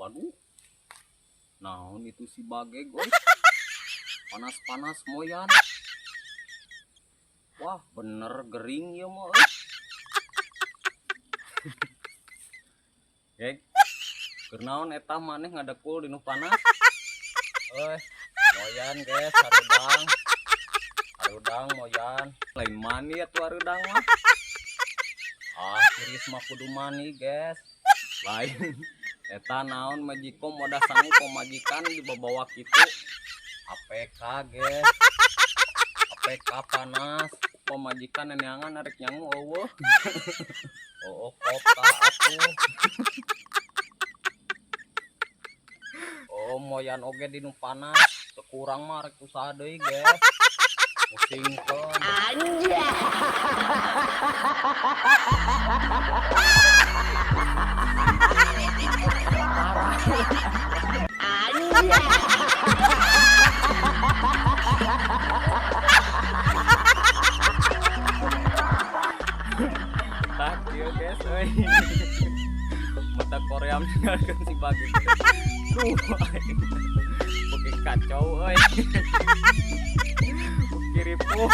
Waduh, naon itu si Bageg euy. Panas-panas moyan. Wah, bener gering ieu mah euy. Geg, keur naon eta maneh ngadekul dinu panas? Euy, moyan guys, harudang. Harudang moyan. Lain mani atuh harudang mah. Ah, tiris mah kudu mani, guys. Lain eta naon majikom wadah sangu pamajikan dibawa kitu. APK, guys. APK panas, pamajikan neneangan arek nyangu eueuh. Oh, kota atuh. Oh, moyan oge dinu panas. Sekurang mah arek usaha deui, guys. Pusingkeun. Tah kieu guys euy. Mata Korea meninggalkan si Bageg. Duh, aing. Oke kacau euy. Oke ripuh.